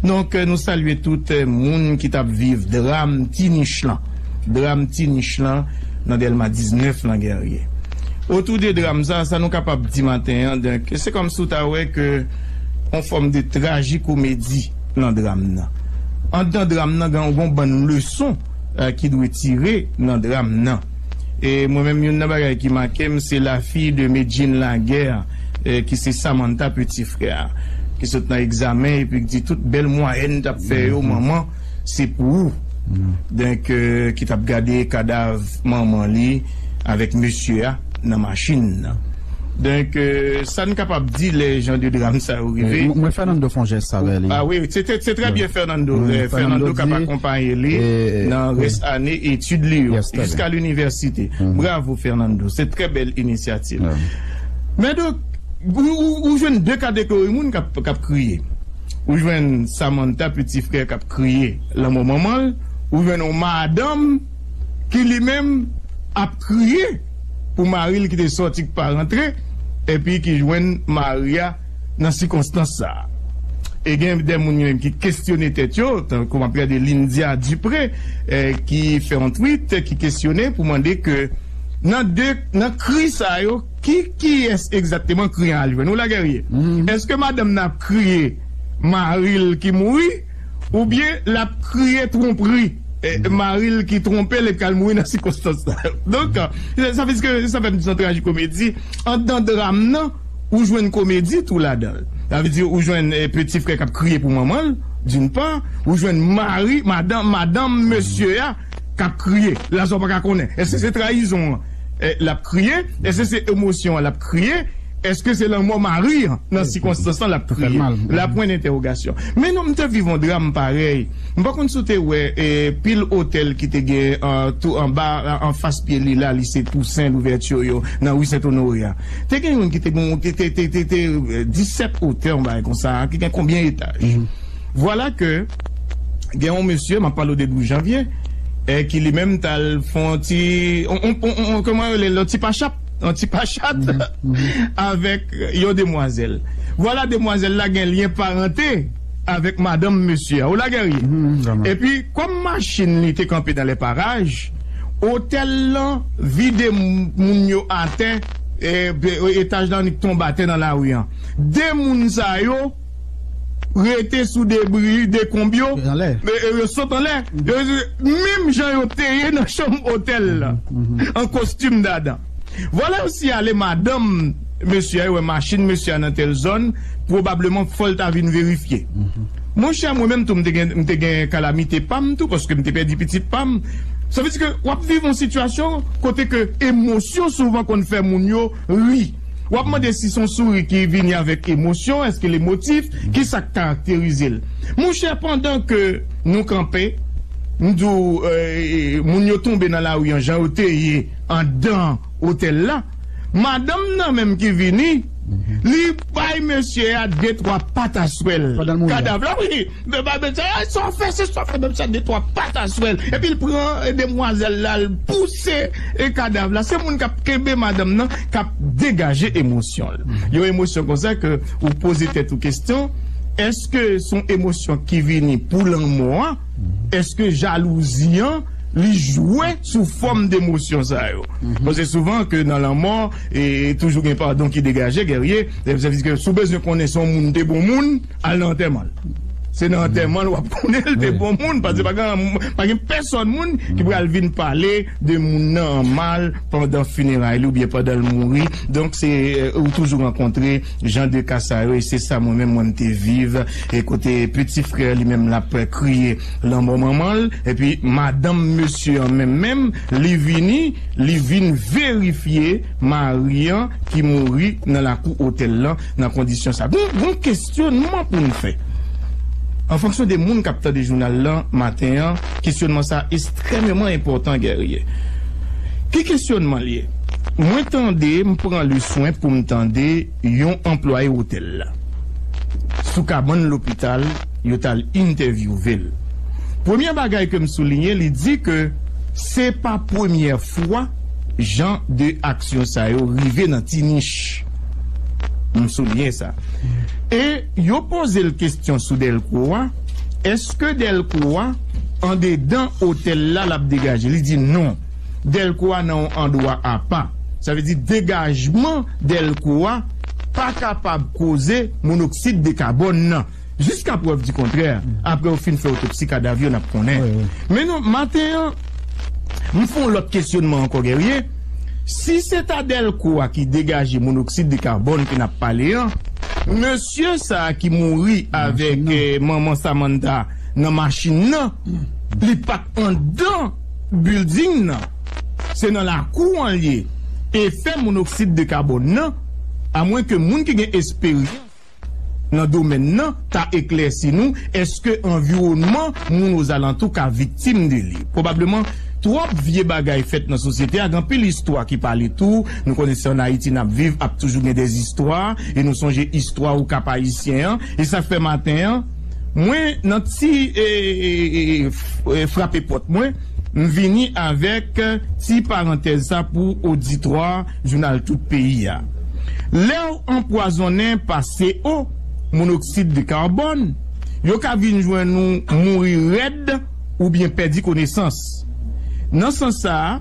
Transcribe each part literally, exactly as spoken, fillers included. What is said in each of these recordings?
Donk, nou salye tout moun ki t ap viv dram Ti Nich lan. Dram Ti Nich lan nan Dèlma diznèf lan, Guerrier. Otou de dram sa, sa nou kapab di maten an, donk, se kòmsi w ta wè ke yon fòm de trajikomedi nan dram nan. Anndan dram nan, gen yon bann leson ki dwe tire nan dram nan. E mwen menm, youn nan bagay ki make m, se la fille de Medjine Laguerre, ki se Samantha Petit Frère, ki sot nan egzamen epi ki di tout bèl mwayèn t ap fè yo, manman, se pou ou. Donk, ki t ap gade kadav manman li avèk mesye a nan machin nan. Donk, sa n kapab di lè jan de dram sa yo rive. Mwen, Fernando fè yon jès avè li. Ah wi, se trè byen Fernando. Fernando k ap akonpaye li nan rès ane etid li yo, jiska linivèsite. Bravo, Fernando. Se trè bèl inisyativ. Men donk, ou, ou, ou jwenn de kategori moun k ap, k ap kriye. Ou jwenn Samantha, piti frè, k ap kriye lanmò manman l. Ou jwenn yon madanm ki li menm ap kriye pou mari l ki te sòti, k pa rantre, epi ki jwenn mari a nan sikonstans sa a. E gen de moun yo menm ki kesyone tèt yo, tankou m ap gade Lyndia Dupré, ki fè yon tweet, ki kesyone pou mande ke nan de, nan kri sa yo, ki, kiyès egzakteman kri an al jwenn? Ou la, Guerrier? Èske madanm nan ap kriye mari l ki mouri, oubyen l ap kriye twonpri, mari l ki twonpe l epi k al mouri nan sikonstans sa yo? Donk, sa vle di ke sa fè m di se yon trajikomedi. Anndan dram nan, ou jwenn komedi tou ladan l. Sa vle di ou jwenn piti frè k ap kriye pou manman l, d'une part, ou jwenn mari, madanm, madanm mesye a k ap kriye. La sa w pa ka konnen. Èske se trayizon an l ap kriye? Èske se emosyon an l ap kriye? Èske se lanmò mari an nan sikonstans lan l ap kriye? La pwen entèwogasyon. Men non, m te viv yon dram parèy. M pa konn si w te wè pil otèl ki te gen tou anba, anfas pye li la, lise Tousen, Louvèti yo, nan ri Sent Onore a. Te gen youn ki te gen, te, te, te, te, te, disèt otè, yon bagay konsa, ki gen konbyen etaj? Vwala ke gen yon mesye, m ap pale w de douz janvye, ki li menm t al fè yon ti, on, on, on, on, kòman yo rele l, yon ti pachap, yon ti pachat avèk yon demwazèl. Vwala, demwazèl la gen lyen parante avèk madanm mesye a. Ou la, Guerrier? Epi, kòm machin li te kanpe dans les parages, otèl lan vide moun yo atè, etaj la annik tonbe atè nan lari an. De moun sa yo rete sou debri, dekonb yo, yo sot anlè. Yo, menm jan yo te ye nan chanm otèl la, an kostim dadan. Vwala yo siyale madanm mesye a, yo wè machin mesye a nan tèl zòn, pwobableman fò l ta vin verifye. Monchè, mwen menm tou, m te gen, m te gen kalamite pa m tou, paske m te pèdi pitit pa m. Sa vle di ke w ap viv yon sitiyasyon kote ke emosyon souvan konn fè moun yo ri. W ap mande si se yon souri ki vini avèk emosyon, èske l emotif, ki sa k karakterize l. Monchè, pandan ke nou kanpe, m di w, moun yo tonbe nan lari an, jan yo te ye anndan otèl la. Madanm nan menm ki vini, li bay mesye a de twa pataswèl. Kadav la, wi. Men ba, men sa, sa w fè, se sa w fè, men sa de twa pataswèl. Epi l pran demwazèl la, l pouse kadav la. Se moun k ap kenbe madanm nan, k ap degaje emosyon l. Yon emosyon konsa ke ou poze tèt ou kesyon, èske se yon emosyon ki vini pou lanmò a? Èske jalouzi an li jwe sou fòm de emosyon sa yo? Paske souvan ke nan lanmò, e toujou gen padon ki degaje, Guerrier. Sa vle di ke si w bezwen konnen si yon moun te bon moun, al nan antèman l. Se nan antèman l w ap konnen l te bon moun, paske pa gen, pa gen pèsòn moun ki pral vin pale de moun nan an mal pandan fineray li oubyen pandan l mouri. Donk, se, ou toujou rankontre jan de ka sa yo, e se sa mwen menm, mwen, m te viv, e kote piti frè li menm l ap kriye lanmò manman l, epi madanm mesye an menm, menm, li vini, li vin verifye mari an ki mouri nan lakou otèl lan nan kondisyon sa. Gon, gon kesyonman pou n fè. An fonksyon de moun k ap tande jounal lan maten an, kesyonman sa ekstrèmeman enpòtan, Guerrier. Ki kesyonman l ye? Mwen tande, m pran le swen pou m tande yon anplwaye otèl la. Sou kabann lopital, yo t al entèvyouve l. Premye bagay ke m souliyen, li di ke se pa premyè fwa jan de aksyon sa yo rive nan Ti Nich. M souliyen sa. E yo poze l kesyon sou Dèlko a, Èske dèlko a andedan otèl la l ap degaje? Li di non. Dèlko a nan yon andwa apa. Sa vle di degajman dèlko a pa kapab koze monoksid de kabòn nan. Jiska prèv di kontrè, apre yo fin fè otopsi kadav yo, n ap konnen. Men non, maten an, m fè yon lòt kesyonman ankò, Guerrier. Si se ta dèlko a ki degaje monoksid de kabòn ke n ap pale an, mesye sa a ki mouri avèk eh, manman Samantha nan machin nan, li pa t anndan bilding nan. Se nan lakou an l ye. Efè monoksid de kabòn nan, amwenke moun ki gen esperyans nan domèn nan ta eklèsi nou, èske anviwònman moun ozalantou ka viktim de li? Pwobableman, twòp vye bagay fèt nan sosyete a, gen anpil istwa ki pale tou. Nou konnen se ann Ayiti n ap viv, ap toujou gen dèzistwa, e nou sonje istwa Okap Ayisyen an. E sa k fè maten an, mwen, nan ti e, e, e, e, f- e, frape pòt mwen, m vini avèk ti parantèz sa pou oditwa jounal Tout Peyi a. Lè w anpwazonnen pa C O, monoksid de kabòn, yo ka vin jwenn ou mouri rèd oubyen pèdi konesans. Nan sans sa a,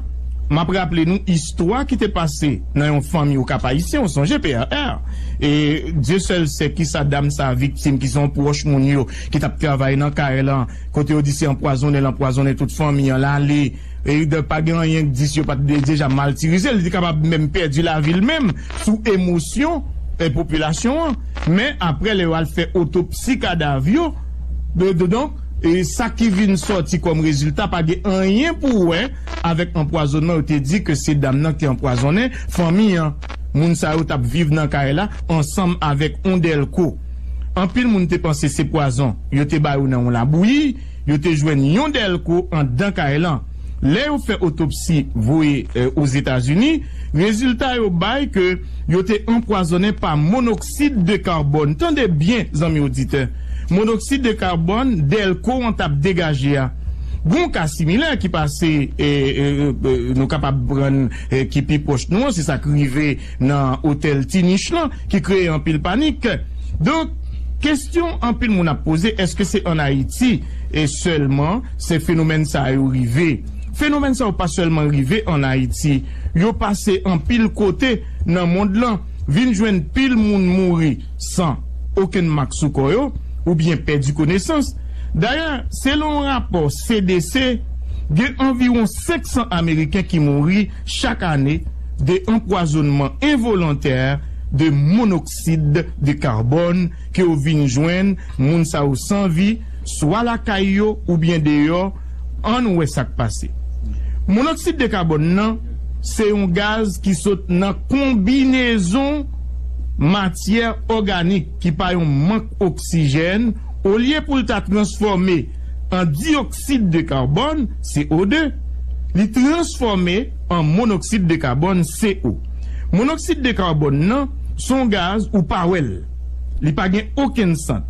m ap raple nou istwa ki te pase nan yon fanmi Okap Ayisyen, ou sonje P R R. E Dye sèl sè ki sa dam sa a viktim, ki se yon pwòch moun yo, ki t ap travay nan kay lan, kote yo di se anpwazonnen l anpwazonnen tout fanmi an, l ale. E de- pa gen anyen k di si yo pa t de- deja matirize, li te kapab menm pèdi lavi l menm sou emosyon e popilasyon an. Men apre, lè yo al fè otopsi kadav yo, de- de- donk, e sa ki vin sòti kòm rezilta pa gen anyen pou wè avèk anpwazonnman. Yo te di ke se dam nan ki anpwazonnen fanmi an. Moun sa yo t ap viv nan kay la ansanm avèk yon dèlko. Anpil moun te panse se pwazon yo te ba yo nan yon labouyi, yo te jwenn yon dèlko anndan kay lan. Lè yo fè otopsi voye eh, Ozetazini, rezilta yo bay ke yo te anpwazonnen pa monoksid de kabòn. Tande byen, zanmi oditè. Monoksid de kabòn, dèlko an t ap degaje a. Gon ka similè ki pase, eh, eh, eh, nou kapab pran eh, ki pi pwòch nou an, se sa k rive nan otèl Ti Nich lan, ki kreye anpil panik. Donk, kesyon anpil moun ap poze, èske se ann Ayiti e sèlman se fenomèn sa yo rive? Fenomèn sa yo pa sèlman rive ann Ayiti, yo pase anpil kote nan mond lan, vin jwenn pil moun mouri san okenn mak sou kò yo, oubyen pèdi konesans. Dayè, selon yon rapò C D C, gen anviwon senk san Ameriken ki mouri chak ane de anpwazonnman envolontè de monoksid de kabòn ke yo vin jwenn moun sa yo san vi, swa lakay yo oubyen deyò. Ann wè sa k pase. Monoksid de kabòn nan se yon gaz ki sot nan konbinezon matyè òganik ki pa yon mank oksijèn, olye pou l ta transfòme an diyoksid de kabòn, C O de, li transfòme an monoksid de kabòn, C O. Monoksid de kabòn nan se yon gaz ou pa wè l. Li pa gen okenn sant.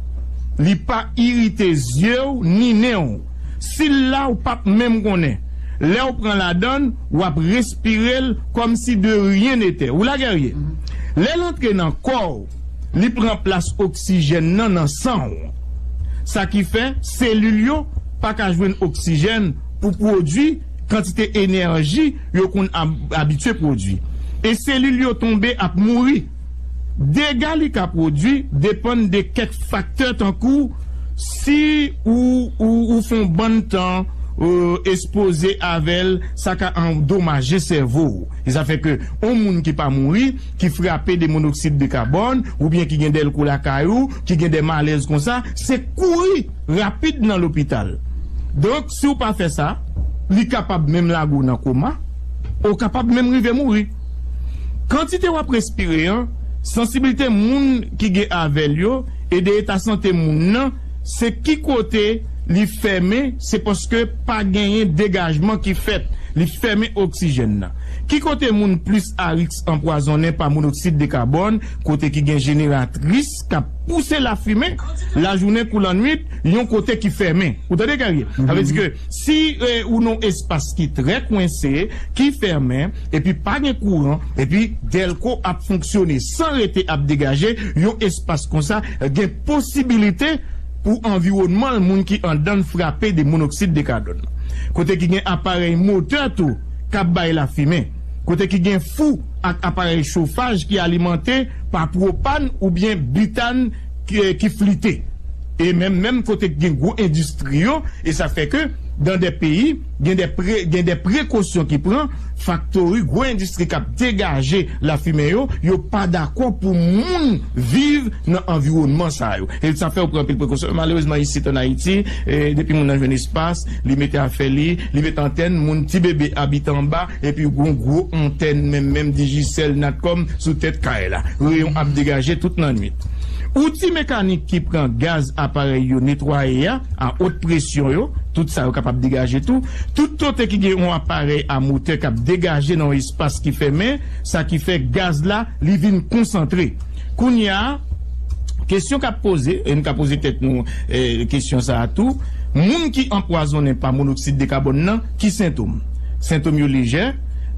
Li pa irite zye w ni nen w. Si l la, ou p ap menm konnen. Lè w pran ladan l, w ap respire l kòmsi de ryen netè. Ou la, Guerrier? Lè l antre nan kò w, li pran plas oksijèn nan nan san w. Sa ki fè selil yo pa ka jwenn oksijèn pou pwodui kantite enèji yo konn ab- abitye pwodui. E selil yo tonbe ap mouri. Dega li ka pwodui depann de kèk faktè, tankou si ou, ou, ou fè yon bann tan eh, ekspoze avè l, sa ka andomaje sèvo w. E sa fè ke yon moun ki pa mouri, ki frape de monoksid de kabòn, oubyen ki gen dèlko lakay ou, ki gen de malèz konsa, se kouri rapid nan lopital. Donk, si w pa fè sa, li kapab menm lage w nan koma, ou kapab menm rive mouri. Kantite w ap respire an, sansiblite moun ki gen avè l yo, e de eta sante moun nan, se ki kote li fèmen, se paske pa genyen degajman ki fèt, li fèmen oksijèn nan. Ki kote moun plis a risk anpwazonnen pa monoksid de kabòn? Kote ki gen jeneratris k ap pouse lafimen lajounen kou lannwit, yon kote ki fèmen. Ou tande, Guerrier? Sa vle di ke si eh, ou nan espas ki trè kwense, ki fèmen, epi pa gen kouran, epi dèlko ap fonksyone san rete ap degaje, yon espas konsa gen posibilite pou anviwònman l, moun ki anndan l frape de monoksid de kabòn. Kote ki gen aparèy motè tou k ap bay lafimen. Kote ki gen fou ak aparèy chofaj ki alimante pa pwopàn oubyen bitan ki, ki flite. E menm, menm kote ki gen gwo endistri yo, e sa fè ke dan de peyi, gen de pre, gen de prekosyon ki pran, faktori gwo endistri k ap degaje lafimen yo, yo pa dakò pou moun viv nan anviwònman sa yo. E sa fè yo pran anpil prekosyon. Malerezman, isit ann Ayiti, e, depi moun nan jwenn espas, li mete afè li, li mete antèn, moun ti bebe abite anba, epi yon gwo antèn, menm, menm Digicel, Natcom, sou tèt kay la. Reyon ap degaje tout lannwit. Outi mekanik ki pran gaz aparèy yo netwaye a, a wot presyon yo, tout sa yo kapab degaje tou. Tout kote ki gen yon aparèy a motè k ap degaje nan yon espas ki fèmen, sa ki fè gaz la, li vin konsantre. Kounye a, kesyon k ap poze, e n ka poze tèt nou, e, kesyon sa a tou, moun ki anpwazonnen pa monoksid de kabòn nan, ki sentòm? Sentòm yo lejè.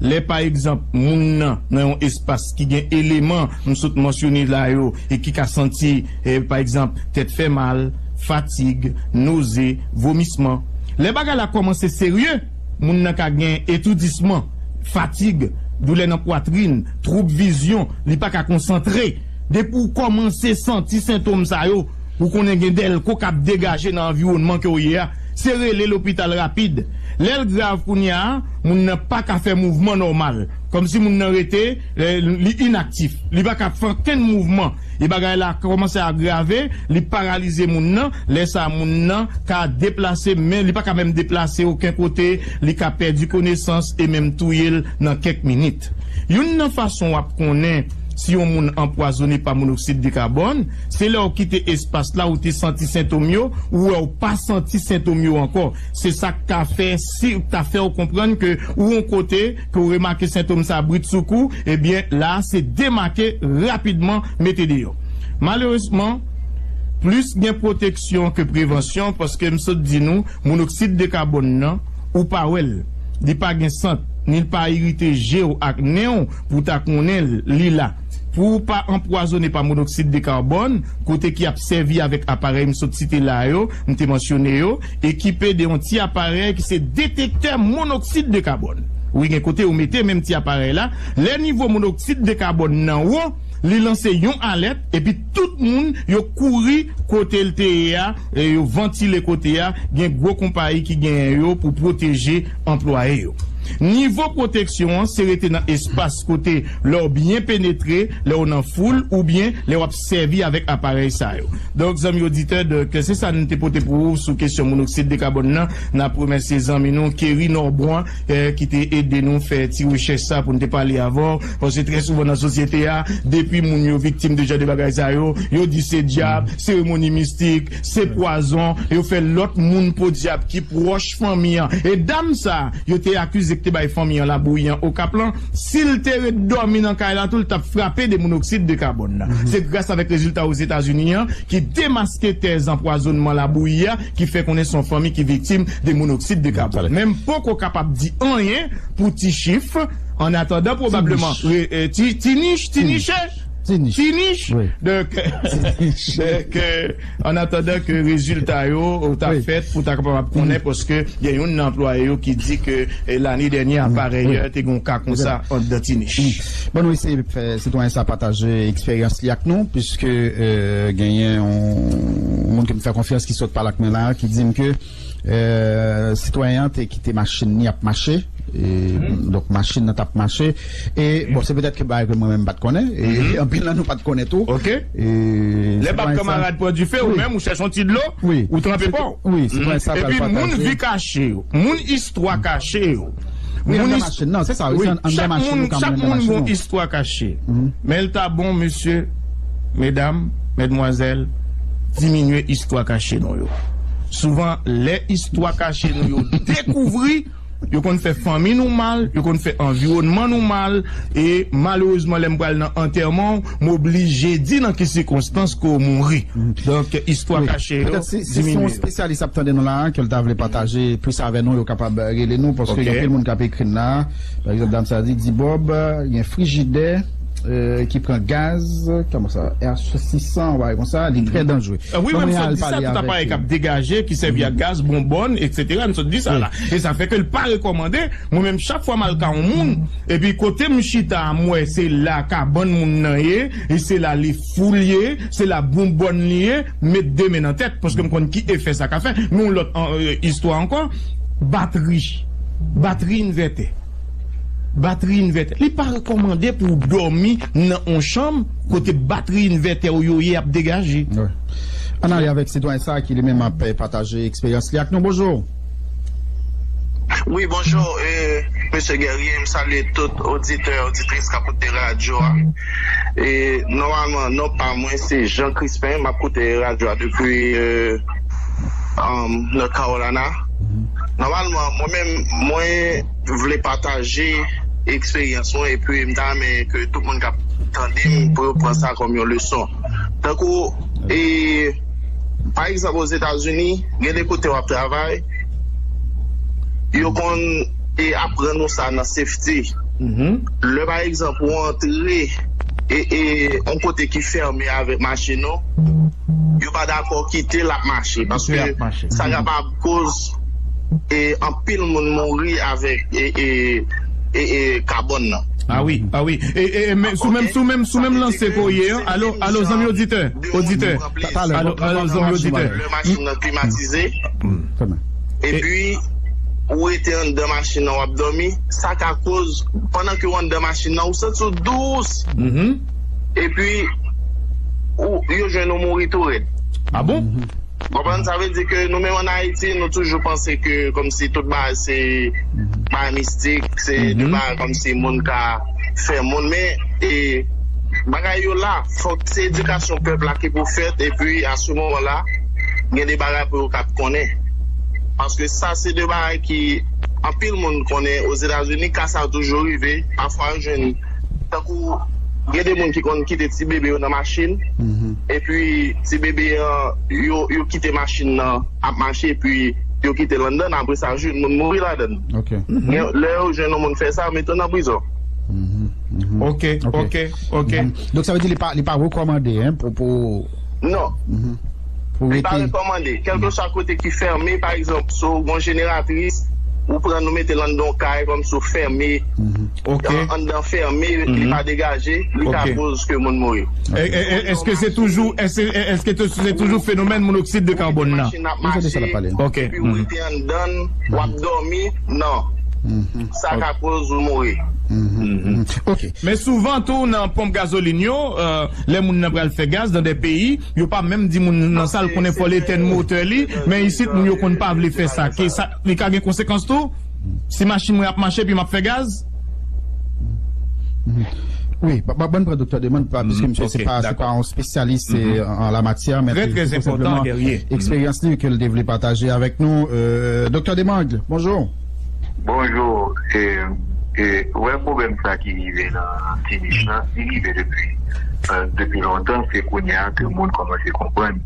Lè, pa egzanp, moun nan nan yon espas ki gen eleman m sot mansyone la yo e ki ka santi, e, pa egzanp, tèt fè mal, fatig, noze, vomisman. Lè bagay la kòmanse serye, moun nan ka gen etoudisman, fatig, doulè nan pwatrin, twoub vizyon, li pa ka konsantre. Depi w kòmanse santi sentòm sa yo, ou konnen gen dèlko k ap degaje nan anviwònman ke w ye a, se rele lopital rapid. Lè l grav kounye a, moun nan pa ka fè mouvman nòmal. Kòmsi moun nan rete, eh, li inaktif. Li pa ka fè okenn mouvman. E bagay la kòmanse agrave, li paralize moun nan. Lè sa, moun nan ka deplase, men li pa ka menm deplase okenn kote. Li ka pèdi konesans e menm touye l nan kèk minit. Youn nan fason w ap konnen si yon moun anpwazone pa monoksid de kabòn, se lè w kite espas la, ou te santi sentòm yo, ou wè w pa santi sentòm yo ankò. Se sa k ka fè, si, ta fè w konprann ke ou yon kote, ke w remake sentòm sa bridsoukou, ebyen, la, se demake rapidman, mete deyò. Malerezman, plis gen pwoteksyon ke prevansyon, paske m sot di nou, monoksid de kabòn nan, ou pa wè l. Li pa gen sant, ni l pa irite je w ak nen w pou w ta konnen l, li la. Pou w pa anpwazone pa monoksid de kabòn, kote ki ap sèvi avèk aparèy m sot site la yo, m te mansyone yo, ekipe de yon ti aparèy ki se detektè monoksid de kabòn. Wi, gen kote yo mete menm ti aparèy la. Lè nivo monoksid de kabòn nan wo, li lanse yon alèt, epi tout moun yo kouri kote l te ye a, e yo vantile kote a, gen gwo konpayi ki genyen yo pou pwoteje anplwaye yo. Nivo pwoteksyon an se rete nan espas kote lè w byen penetre, lè w nan foul, oubyen lè w ap sèvi avèk aparèy sa yo. Donk, zanmi oditè, donk, se sa n te pote pou ou sou kesyon monoksid de kabòn nan. N ap remèsye zanmi nou, Kerry Norbon, eh, ki te ede nou fè ti rechèch sa pou n te pale avè w. Paske trè souvan nan sosyete a, depi moun yo viktim de jan de bagay sa yo, yo di se dyab, seremoni mistik, se pwazon, yo fè lòt moun podyab ki pwòch fanmi an. E dam sa, yo te akize ki te bay fanmi an labouyi an Okap lan, si l te ret dòmi nan kay la tou, l t ap frape de monoksid de kabòn nan. Se gras avèk rezilta Ozetazini an ki demaske tèz anpwazònman labouyi a ki fè konnen se yon fanmi ki viktim de monoksid de kabòn. Men m poko kapab di anyen pou ti chif, an atandan pwobableman, re- e, ti, ti nich, ti niche, ti nich. Donk, donk, e, an atandan ke rezilta yo ta fèt pou ta kapab ap konnen, paske gen youn nan anplwaye yo ki di ke, e, lane dènyè, aparèy, e, te gen yon ka konsa anndan ti nich. Bon, nou eseye fè sitwayen sa pataje eksperyans li ak nou, piske, e, genyen yon moun ke m fè konfyans ki sot pale ak mwen la, ki di m ke, e, sitwayen an te kite machin li ap mache. E, donk, machin nan t ap mache. E, bon, se petèt ke bagay ke mwen menm m pa t konnen. E anpil nan nou pa t konnen tou. E, lè bab kanmarad pran dife, ou menm, ou chèche yon ti dlo, ou tranpe pa w. Wi, se pwen sa pral pataje. Epi moun vi kache yo, moun istwa kache yo. Wi, anndan machin nan, se sa, wi, se anndan machin nou ka mennen anndan machin nou. Chak moun gon istwa kache. Men l ta bon, mesye, medam, medmwazèl, diminye istwa kache nou yo. Souvan, lè istwa kache nou yo dekouvri, yo konn fè fanmi nou mal, yo konn fè anviwònman nou mal, e malerezman, lè m pral nan antèman w, m oblije di nan ki sikonstans ke w mouri. Donk, istwa kache yo, diminye yo. Petèt si, si, si yon espesyalis ap tande nou la, ke l ta vle pataje plis avè nou, yo kapab rele nou, paske gen anpil moun k ap ekri n la. Pa egzanp, dam sa di, di Bob, gen frijidè, euh, ki pran gaz, kòman sa, H six cents, bagay konsa, li trè danjere. Ah, wi, wi, m sot di sa, tout aparèy k ap degaje, ki sèvi ak gaz, bonbòn, et cetera, m sot di sa la. E sa fè ke l pa rekòmande, mwen menm, chak fwa m al ka yon moun, epi kote m chita, m wè se la kabann moun nan ye, e se la li fou l ye, se la bonbòn li ye, m met de men nan tèt, paske m konn ki efè sa ka fè. Men yon lòt, euh, istwa ankò, batri, batri envètè. Batri envètè. Li pa rekòmande pou w dòmi nan yon chanm kote batri envètè w yo ye ap degaje. Wi. Ann ale avèk sitwayen sa a ki li menm ap, eh, pataje eksperyans li ak nou. Bonjou. Wi, bonjou, eh, mesye Guerrier, m salye tout oditè, oditris k ap koute radyo a. E, nòmalman, non pa mwen, se Jean Crispin, m ap koute radyo a depi, eh, um, North Carolina. Nòmalman, mwen menm, mwen vle pataje eksperyans mwen, epi m ta renmen ke tout moun k ap tande m pou yo pran sa kòm yon leson. Tankou, e, pa egzanp, Ozetazini, gen de kote w ap travay, yo konn, e, aprann ou sa nan safety. Lè, pa egzanp, ou antre, e, e, yon kote ki fèmen avèk machin ou, yo pa dakò kite l ap mache, paske sa kapab koz, e, anpil moun mouri avèk, e, e, e, e, kabann nan. Ah wi, ah wi. E, e, e, men, sou menm, sou menm, sou menm lanse ke w ye an, alo, alo, zanmi oditè, oditè, alo, alo, zanmi oditè. Lè machin nan klimatize, epi ou rete anndan machin nan, w ap dòmi, sa ka koz, pandan ke w anndan machin nan, ou santi w dous. Epi, ou, yo jwenn ou mouri tou rèd. Ah bon? Konprann? Sa vle di ke nou menm ann Ayiti, nou toujou panse ke kòmsi tout bagay se bagay mistik, se de bagay kòmsi moun ka fè moun. Men, e, bagay yo la, fòk se edikasyon pèp la ki pou fèt, epi a se moman la, gen de bagay pou yo ka konnen. Paske sa se de bagay ki anpil moun konnen Ozetazini, ka sa yo toujou rive, pafwa yo jwenn, tankou gen de moun ki konn kite ti bebe yo nan machin, epi ti bebe an, yo, yo kite machin nan ap mache, epi yo kite l anndan, apre sa, jwenn moun mouri ladan l. Gen lè yo jwenn yon moun fè sa, yo mete l nan prizon. Ok, ok, ok. Donk, sa vle di li pa, li pa rekòmande, hein, pou, pou... Non. Pou rete. Li pa rekòmande. Kèlkeswa kote ki fèmen, pa egzanp, si w gen yon jeneratris, ou pran, ou mete l anndan yon kay, kòmsi w fèmen, an-, anndan fèmen, li pa degaje, li ka koz ke moun mouri. E, e, e, èske se toujou, èske, èske se toujou fenomèn monoksid de kabòn nan? Machin ap mache, epi ou rete anndan, w ap dòmi, non. Sa ka koz ou mouri. Ok. Men souvan tou, nan ponp gazolin yo, euh, lè moun nan pral fè gaz nan de peyi, yo pa menm di moun nan sa l konnen fò l etèn motè li, men isit moun yo konn pa vle fè sa. Ke sa, li ka gen konsekans tou? Si machin mwen ap mache epi m ap fè gaz? Wi, ba, ba, ban pran Doktè Demond, pa, piske misye se pa, se pa yon spesyalis, eh, an, an la matyè, men trè, trè enpòtan, eksperyans li ke l te vle pataje avèk nou. Euh, Doktè Demond, bonjou. Bonjou. E, e, ou wè pwoblèm sa ki rive nan ti nich lan, li rive depi, euh, depi lontan, se kounye a ke moun kòmanse konprann.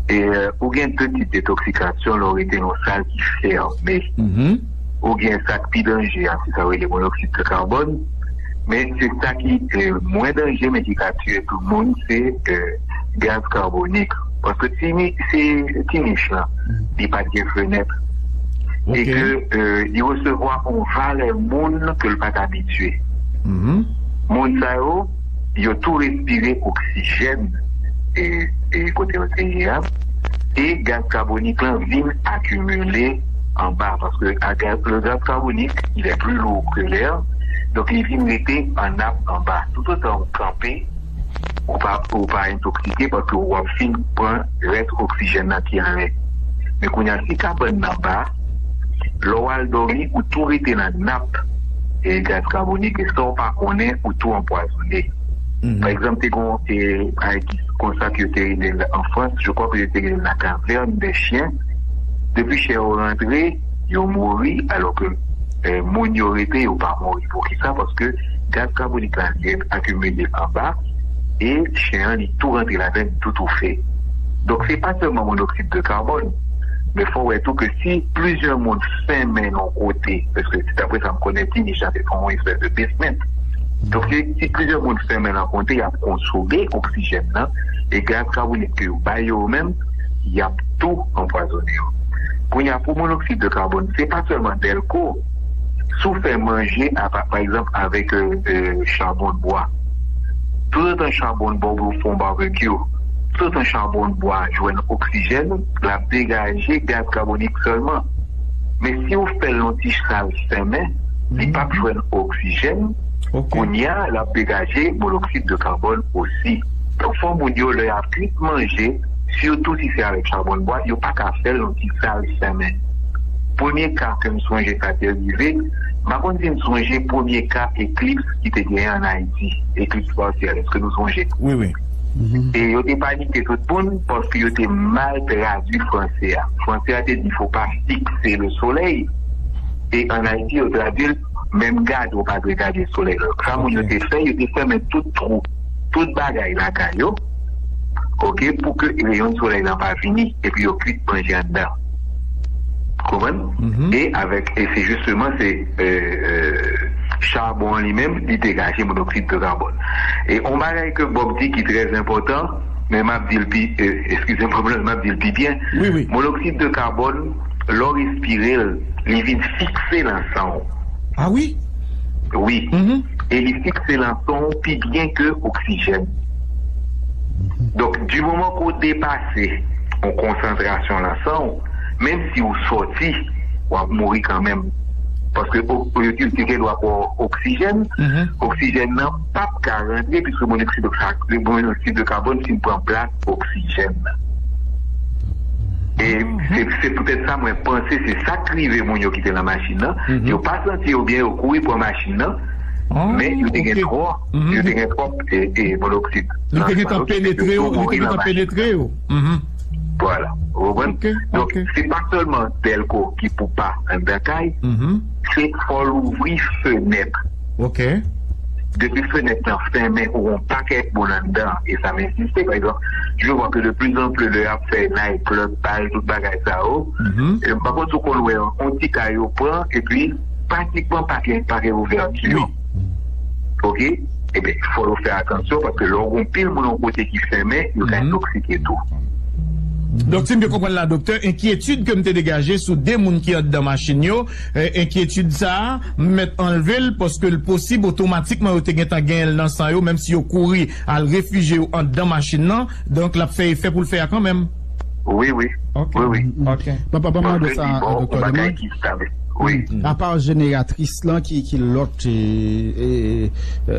E, euh, ou gen de tip detoksikasyon lè w rete nan yon sal ki fèmen. Ou gen sa k pi danje a, se sa yo rele monoksid de kabòn. Men se sa ki, eh, mwen danje, men ki ka tiye tou moun, se, eh, gaz kabonik. Paske ti ni-, se ti nich lan, li pa t gen fenèt. E ke, eh, li resevwa yon valè moun ke l pa t abitye. Moun sa yo, yo tou respire oksijèn e, e kote yo te ye a, e gaz kabonik lan vin akimile anba, paske a gaz, le gaz carbonique, il est plus lourd que l'air, donk li vin rete an nap anba. Toutotan ou kanpe, ou pa, ou pa entoksike, paske w ap fin pran rès oksijèn nan ki anlè. Men kounye a, si kabann nan ba, lè w al dòmi, ou tou rete nan nap, e, gaz kabonik, e san w pa konnen, ou tou anpwazonnen. Pa egzanp, te gon, e, bagay ki konsa ke yo te rele l an Frans, je crois que yo te rele l la caverne des chiens. Depi chen yo rantre, yo mouri, alò ke, e, moun yo rete, yo pa mouri. Poukisa? Paske gaz kabonik la, li akimile anba, e chen an, li tou rantre ladan l, li tou toufe. Donk, se pa sèlman monoksid de kabòn, men fò w wè tou ke si plizyè moun fèmen yon kote, paske se daprè sa m konnen, ti nich la te fè yon espès de basement, Donk, si, si plizyè moun fèmen rankontre, y ap konsome oksijèn nan, e gaz kabonik ke yo bay yo menm, y ap tou anpwazonnen yo. Kounye a, pou monoksid de kabòn, se pa sèlman dèlko. Si w fè manje, a pa, pa egzanp, avèk euh, euh, chabon de bwa, toutotan chabon de bwa ou fè yon babekyou, toutotan chabon de bwa jwenn oksijèn, l ap degaje gaz kabonik sèlman. Men si w fè l yon ti sal fèmen, li p ap jwenn oksijèn. Kounye a, l ap degaje monoksid de kabòn osi. Donk, fò moun yo, lè y ap kwit manje, sitou si se avèk chabon de bwa, yo pa ka fè l yon ti sal fèmen. Premye ka ke m sonje sa te rive, m pa konn si n sonje premye ka eklips ki te genyen ann Ayiti, eklips pasyèl, èske nou sonje? Wi, wi. E yo te panike tout moun paske yo te mal tradui franse a. Franse a te di, faut pas fixer le soleil. E ann Ayiti, yo tradui l, menm gade, ou pa dwe gade solèy la. Sa moun yo te fè, yo te fèmen tout twou, tout bagay lakay yo, oke, pou ke reyon solèy la pa vini, epi yo kwit manje anndan. Konprann? E avèk, e se jisteman, se euh, euh, chabon an li menm, li degaje monoksid de kabòn. E yon bagay ke Bob di ki trè enpòtan, men m ap di l pi, euh, eskize m, m ap di l pi byen. Wi, wi. Monoksid de kabòn, lè w respire l, li vin fikse nan san w. Ah wi? Wi. E li fikse nan san w pi byen ke oksijèn. Donk, di moman ke w depase yon konsantrasyon nan san w, menm si w sòti, w ap mouri kanmenm. Paske o- yo di w te gen dwa pou oksijèn, oksijèn nan p ap ka rantre, piske monoksid de ka- monoksid de kabòn fin pran plas oksijèn nan. E se se poutèt sa mwen panse se sa k rive moun yo ki te nan machin nan. Yo pa santi yo byen, yo kouri pran machin nan, men yo te gen twòp, yo te gen twòp e, e, monoksid. Li te gentan penetre yo, li te gentan penetre yo. Vwala. Ou konprann? Donk, se pa sèlman dèlko ki pou pa anndan kay, se fò w louvri fenèt. Depi fenèt lan fèmen, ou gen yon pakèt moun anndan, e sa m ensiste, pa egzanp, je vois que de plus en plus lè y ap fè night club, bal, tout bagay sa yo, e m pa konn si w konn wè yon ti kay yo pran, epi pratikman pa gen, pa gen ouvèti. Oke? Ebyen, fò yo fè atansyon, paske lè w gen pil moun yon kote ki fèmen, yo ka entòksike tou. Donk, si m byen konprann la, doktè, enkyetid ke m te degaje sou de moun ki anndan machin yo, eh, enkyetid sa a, m mèt anlve l, paske l posib otomatikman yo te gentan genyen l nan san yo, menm si yo kouri al refijye yo anndan machin nan, donk l ap fè efè pou l fè a kanmenm. Wi, wi. Ok. Wi, wi. Ok. Papa, ban m mande sa, doktè Deman. Wi. Apa jeneratris lan, ki, ki lòt, e, e, e,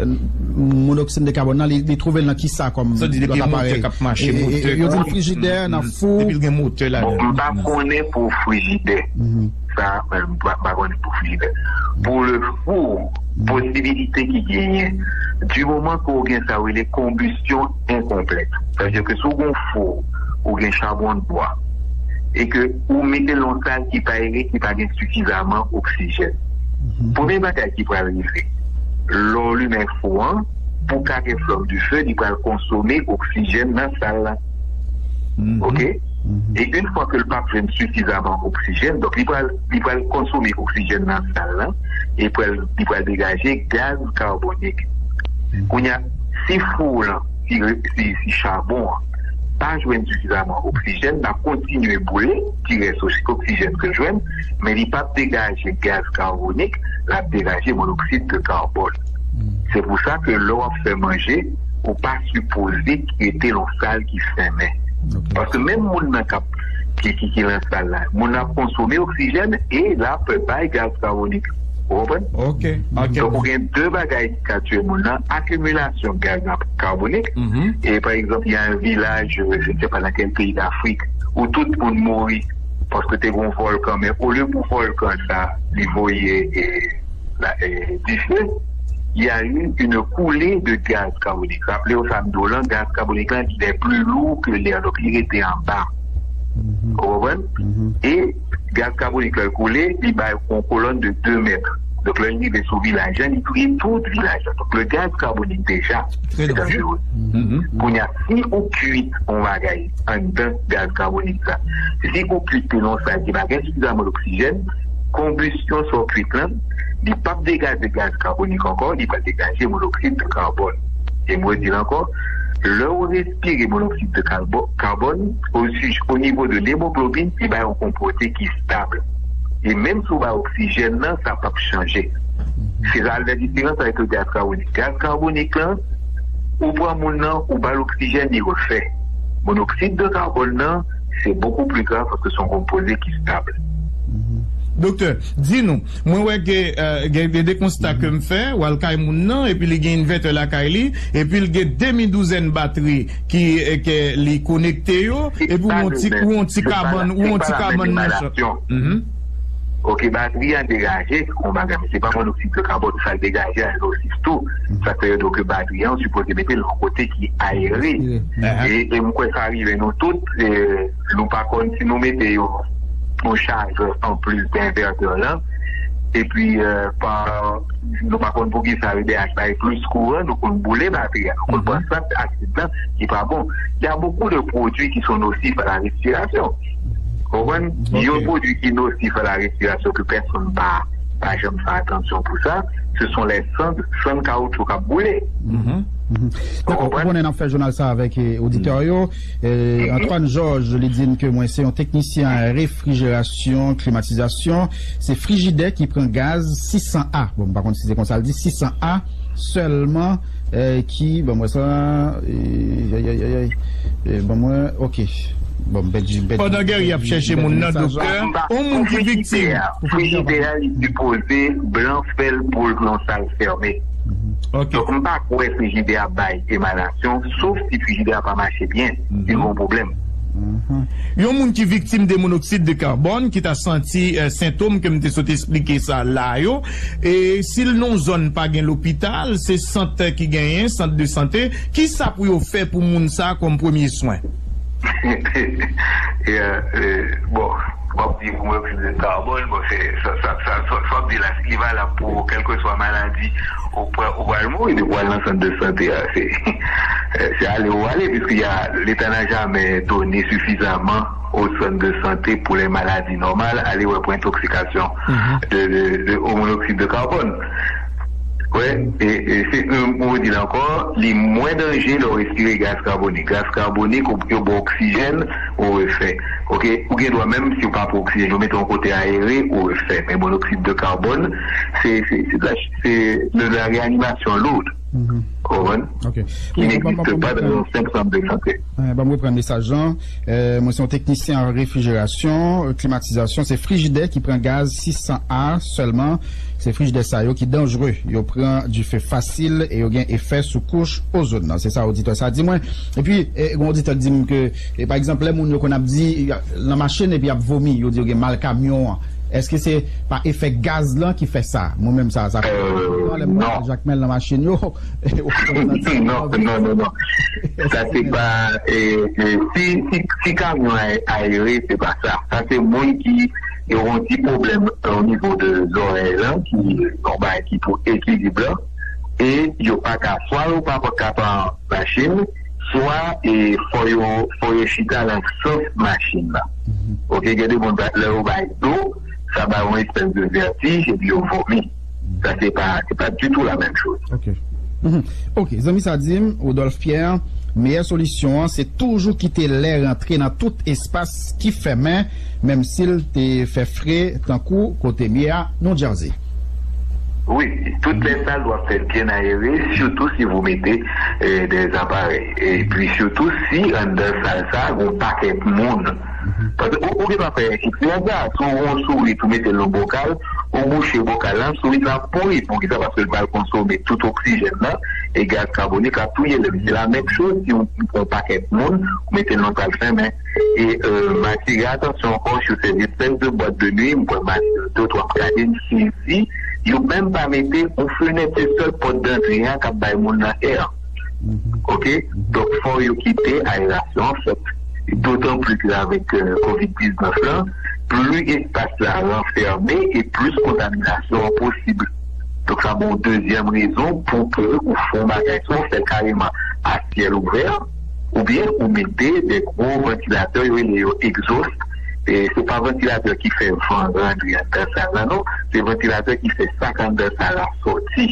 monoksid de kabòn nan, li, li twouve l nan kisa kòm lòt aparèy? Sa di depi yon motè k ap mache, e, e, motè, yo di l frijidè, nan fou. Depi l gen motè ladan. Bon, m pa konnen pou frijidè. Sa, m pa, m pa konnen pou frijidè. Pou le fou, posibilite ki genyen, di moman ke w gen sa yo rele konbisyon enkonplèt. Sa vle di ke si w gen fou, ou gen chabon de bwa, e ke ou mete l nan yon sal ki pa ere, ki pa gen sifizaman oksijèn. Premye bagay ki pral rive, lè w limen fou an, pou ka gen flanm dife, li pral konsome oksijèn nan sal la. Oke? E yon fwa ke l p ap jwenn sifizaman oksijèn, donk li pral, li pral konsome oksijèn nan sal la, e pral, li pral degaje gaz kabonik. Kounye a, si fou w lan, si, si, si chabon an pa jwenn sifizaman oksijèn, l ap kontinye boule ti rès osi- oksijèn ke l jwenn, men li p ap degaje gaz kabonik, l ap degaje monoksid de kabòn. Se pou sa ke lè w ap fè manje, ou pa sipoze kite l nan sal ki fèmen. Paske menm moun nan k ap, ki, ki, ki nan sal la, moun nan ap konsome oksijèn e l ap bay gaz kabonik. Ou konprann? Ok, ok. Donk, ou gen de bagay ki ka tiye moun nan, akimilasyon gaz kabonik. E, pa egzanp, il y a un village, euh, je ne sais pas dans quel pays d'Afrique, où tout moun mouri paske te gen yon vòlkan, men olye pou vòlkan sa, li voye, e, la, e, dife, il y a eu une coulée de gaz carbonique. Raple w sa m di w lan, gaz kabonik lan, il est plus lourd que l'air, donk li rete anba. Ou konprann? E gaz kabonik la koule, li bay yon kolòn de de mèt. Donk, lè l rive sou vilaj la, li touye tout vilaj la. Donk, le gaz carbonique, deja, se danjere. Kounye a, si ou kwit yon bagay anndan gaz kabonik la, si ou kwit li nan yon sal ki pa gen sifizaman oksijèn, konbisyon sa w kwit lan, li p ap degaje gaz kabonik ankò, li pral degaje monoksid de kabòn. E m redi l ankò, lè w respire monoksid de kalbò- kabòn, o, si- o nivo de lemoglobin, li bay yon konpoze ki stab. E menm si w bay oksijèn nan, sa p ap chanje. Se sa l fè diferans avèk gaz kabonik. Gaz kabonik lan, ou pran moun nan, ou ba l oksijèn, li refè. Monoksid de kabòn nan, se bokou pli grav paske se yon konpoze ki stab. Doktè, di nou, mwen wè gen, euh, gen, gen de konsta ke m fè, w al kay moun nan, epi li gen envètè lakay li, epi l gen demi douzèn batri ki, eh, ke li konekte yo, epi w yon ti, w yon ti kabann, w yon ti kabann nan chan. Ok, batri an degaje, se yon bagay, men se pa monoksid de kabòn, sa l degaje a, l nosif tou. Sa fè yo di ke batri an, ou sipoze mete l yon kote ki ayere. E, e m kwè sa rive nou tout, e, nou pa konn si nou mete yon, yon chajè anplis de envètè lan, epi, e, pa, nou pa konn poukisa E D H bay plis kouran, nou konn boule batri a. Nou konn pran sant asid lan, ki pa bon. Il y a beaucoup de produits qui sont nocifs à la respiration. Konprann? Yon pwodui ki nosif a la respirasyon ke pèsonn pa, pa janm fè atansyon pou sa, se son lè sann, sann kawoutchou k ap boule. Dakò, ou konnen n ap fè jounal sa avèk eh, oditè yo. Eh, Antoine Georges, li di n ke mwen se yon teknisyen an refrijerasyon, klimatizasyon. Se frijidè ki pran gaz sis san A. Bon, m pa konn si se konsa l di, sis san A sèlman eh, ki, ban mwen sa, eh, ay, ay, ay, ay, eh, ban mwen, ok. Bon, m pèdi, m pèdi. Pandan Guerrier ap chèche moun nan, doktè, yon moun ki viktim. Frijidè a, li sipoze blan fè l pou l nan sal fèmen. Donk, m pa kwè frijidè a bay emanasyon, sof si frijidè a pa mache byen, li gen yon pwoblèm. Yon moun ki viktim de monoksid de kabòn, ki ta santi eh, sentòm ke m te sot esplike sa la yo, e si l nan yon zòn pa gen lopital, se sant ki genyen, sant de sante, kisa pou yo fè pou moun sa kòm premye swen? Bon, w ap di pou mwen plis de kabòn, bon, se sa, sa, sa, sa, sa w ap di la, li valab pou kèlkeswa maladi ou pral mouri depi w al nan sant de sante a. Se, se ale ou ale, puisque y a, l'État n'a jamais donné suffisamment aux centres de santé pour les maladies normales, aller ouais, pour intoxication de, de, de, au monochlore de carbone. Wè, e, e se, mwen di l ankò, li mwen danje lè w respire gaz kabonik. Gaz kabonik, ou, yo ba w oksijèn, ou refè. Ok? Ou gen dwa menm si w pa pran oksijèn, yo mete w yon kote ayere, ou refè. Men monoksid de kabòn, se, se, se de la, se de la réanimation lourde. Ou konprann? Ki n'existe pas dans un simple centre de santé. Ban m reprann mesaj lan. Mwen se yon teknisyen an refrijerasyon, klimatizasyon. Se frijidè ki pran gaz sis san A sèlman. Se frijidè sa yo ki danjre. Yo pran dife fasil e yo gen efè sou kouch ozòn nan. Se sa oditè sa di mwen. Epi, gen yon oditè ki di m ke, pa egzanp, lè moun yo konn ap di, nan machin epi y ap vomi, yo di yo gen mal kamyon an. Èske se pa efè gaz lan ki fè sa? Mwen menm sa, sa fè lè mwen Jakmèl nan machin yo. Non, non, non, non, non. Sa se pa, e, e, si, si, si kamyon a, ayere, se pa sa. Sa se moun ki gen yon ti pwoblèm o nivo de zòrèy lan, ki yon bagay ki pou ekilib lan, e yo pa ka, swa yo pa ka pran machin, swa e fò yo, fò yo chita nan sans machin lan. Ok, gen de moun lè yo bay do, sa ba yon espès de vètij epi yo vomi. Sa se pa, se pa ditou la menm choz. Ok. Ok, zanmi sa di m, Rodolphe Pierre, meyè solisyon an se toujou kite lè rantre nan tout espas ki fèmen, menm si l te fè fre tankou kote m ye a, New Jersey. Wi, tout lè sal dwa fèt byen ayere, sitou si vous mettez eh, des appareils. Epi sitou si anndan sal sa gon pakèt moun. Paske ou, ou gen pa fè eksperyans sa, si w gon sourit ou mete l nan bokal, ou bouche bokal lan, sourit lan ap mouri. Poukisa? Paske l pral konsome tout oksijèn nan e gaz kabonik ap touye l. Se la menm choz si w pran yon pakèt moun, ou mete l nan sal fèmen. E m atire atansyon ankò sou ces espèces de boîtes de nuit, m pran m atire de twa m gade m sezi, yo menm pa mete yon fenèt, se sèl pòt dantre a k ap bay moun nan è. Ok? Donk, fò yo kite ayerasyon an fèt. Dotan plis ke avèk kovid diznèf lan, plis espas la ranfème e plis kontaminasyon an posib. Donk, sa bon dezyèm rezon pou ke ou fè yon bagay, swa ou fè l kareman a syèl ouvè, oubyen ou mete de gwo vantilatè, yo rele yo egzòs, E se pa vantilatè ki fè van rantre anndan sal la, non. Se vantilatè ki fè sa k anndan sal la sòti.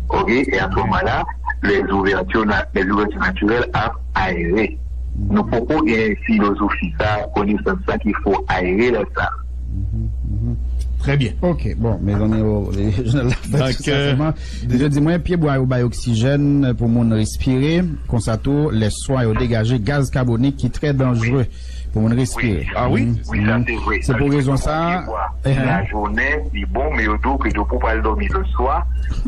Oke? E à ce moment-là, les ouvertures, na- les ouvertures naturelles ap ayere. Nou poko gen filozofi sa, konesans sa ki fo ayere lè sa. Très bien. Ok, bon, mezanmi, Jounal la fè sa sèlman. Yo di mwen, pyebwa yo bay oksijèn pou moun respire, konsa tou, lè swa yo degaje gaz kabonik ki trè danjere pou moun respire. Ah wi? Wi, sa se vre. Se pou rezon sa. Pyebwa, lajounen, li bon, men yo di w ke depi w pral dòmi lè swa,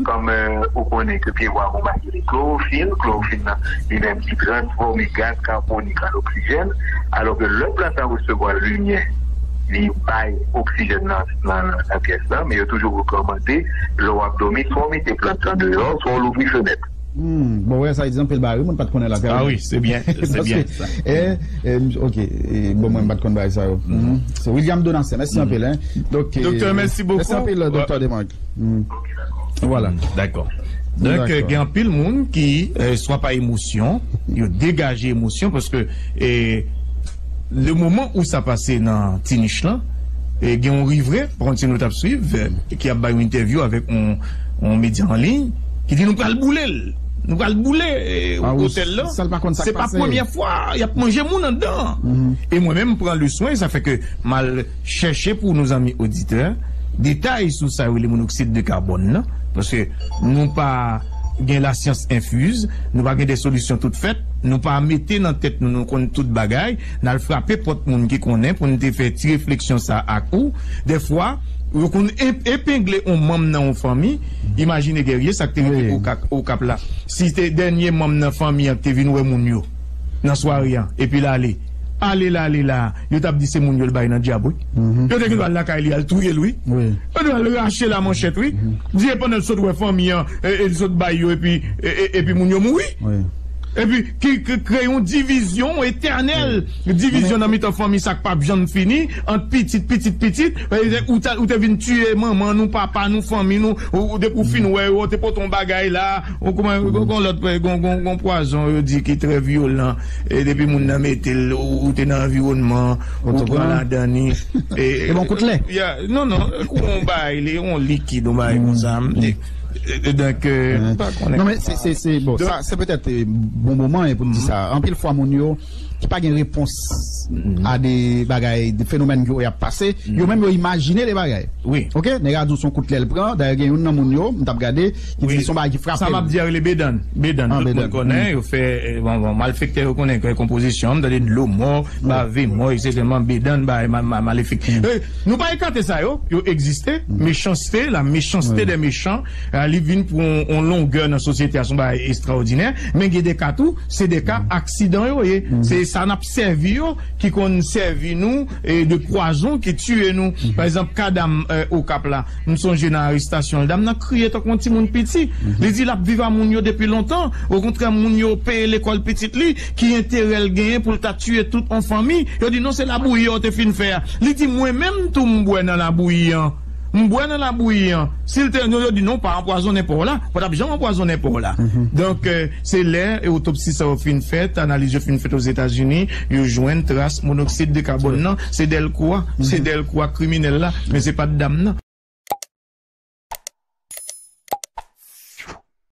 kòm ou konnen ke pyebwa gon bagay rele klowofil, klowofil nan li menm ki transfòme gaz kabonik an oksijèn, alò ke lè plant lan resevwa limyè, li bay oksijèn nan, nan, nan pyès lan, men yo toujou rekòmande, lè w ap dòmi, swa w mete plant lan deyò, swa w louvri fenèt. Hmm, bon, wè, sa egzanp, el bare, mwen pa t konnen lakay. Ah wi, se byen, se byen sa. Eh, eh, ok, eh, bon, mwen pa t konn bagay sa yo. Mhm. Se William Donatien, mèsi anpil, hein. Donk, eh, Doktè, mèsi bokou. Mèsi anpil, Doktè Demargue. Hmm. Voilà. Dakò. Donk, gen anpil moun ki, eh, swa pa emosyon, yo degaje emosyon, paske, eh, le moman ou sa pase nan ti nich lan, eh, gen yon rivren, pa konn si nou t ap swiv, eh, ki ap bay yon entèvyou avèk yon, yon medya an liy, ki di nou pral boule l. Nou pral boule, eh, otèl lan. Se pa premyè fwa y ap manje moun anndan. E mwen menm, m pran le swen, sa fè ke m al chèche pou nou zanmi oditè detay sou sa yo rele monoksid de kabòn nan, paske nou pa gen lasyans enfiz, nou pa gen de solisyon tout fèt, nou pa mete nan tèt nou, nou konn tout bagay, n al frape pòt moun ki konnen pou n te fè ti refleksyon sa ak ou. Dèfwa, yo konn epengle yon manm nan yon fanmi, imajine Guerrier, sa k te rive Okap la. Si te dènye manm nan fanmi an ki te vin wè moun yo nan sware an, epi l ale, ale la, ale la, yo t ap di se moun yo l bay nan dyab, wi. Yo te gen dwa al lakay li, al touye l, wi. Yo te al rache la manchèt, wi. Di e pandan l sot wè fanmi an, e, e l sot bay yo, epi, e, e, epi moun yo mouri. Epi ki, ki kreye yon divizyon etènèl, divizyon nan mitan fanmi sa k p ap janm fini, ant pitit, pitit, pitit, e, ou te, ou te vin tiye manman nou, papa nou, fanmi nou, ou, ou depi w fin wè yo, te pote yon bagay la, ou kòman, gon, gon lòt, gon, gon, gon pwazon yo di ki trè vyolan, e depi moun nan mete l, ou, ou te nan anviwònman, ou pran ladan li. E bon kout lè. Non, non, kou yon bagay, li, yon likid, yon bagay konsa. E, e, donk, euh, m pa konnen. Non, men se, se, se, bon, sa, se petèt, euh, bon moman, e pou n di sa. Anpil fwa, moun yo ki pa gen repons a de bagay, de fenomèn ke y ap pase, yo menm yo imajine de bagay. Wi. Ok? Nèg la di w se yon kout lè l pran, dayè gen youn nan moun yo, m t ap gade, ki di se yon bagay ki frape l. Sa m ap di a rele bedann. Bedann, tout moun konnen, yo fè, eh, bon, bon, malfektè yo konnen, fè konpozisyon, m tande dlo mò, bave mò, etsetera. Bedann, bagay ma-, ma-, malefik. Eh, nou pa ekate sa yo, yo egziste. Mechanste, la méchanceté des méchants, eh, li vin pou yon, yon longè nan sosyete a, se yon bagay ekstraòdinè, men gen de ka tou, se de ka aksidan yo ye. Se sa n ap sèvi yo, ki konn sèvi nou, e de pwazon ki tiye nou. Pa egzanp, ka dam, eh, Okap la, m sonje nan arestasyon l, dam nan kriye tankou yon timoun piti. Li di l ap viv a moun yo depi lontan. Okontrè, moun yo peye lekòl pitit li, ki enterè l genyen pou l ta tiye tout yon fanmi? Yo di non, se labouyi a w te fin fè a. Li di mwen menm tou m bwè nan labouyi an. M bwè nan labouyi an. Si l te, yo di non, pa anpwazonnen pa w la. Pa t ap janm anpwazonnen pa w la. Donk, eh, se lè e otopsi sa yo fin fèt, analiz yo fin fèt Ozetazini, yo jwenn tras monoksid de kabòn nan, se Delcourt, se Delcourt kriminèl la, men se pa t dam nan.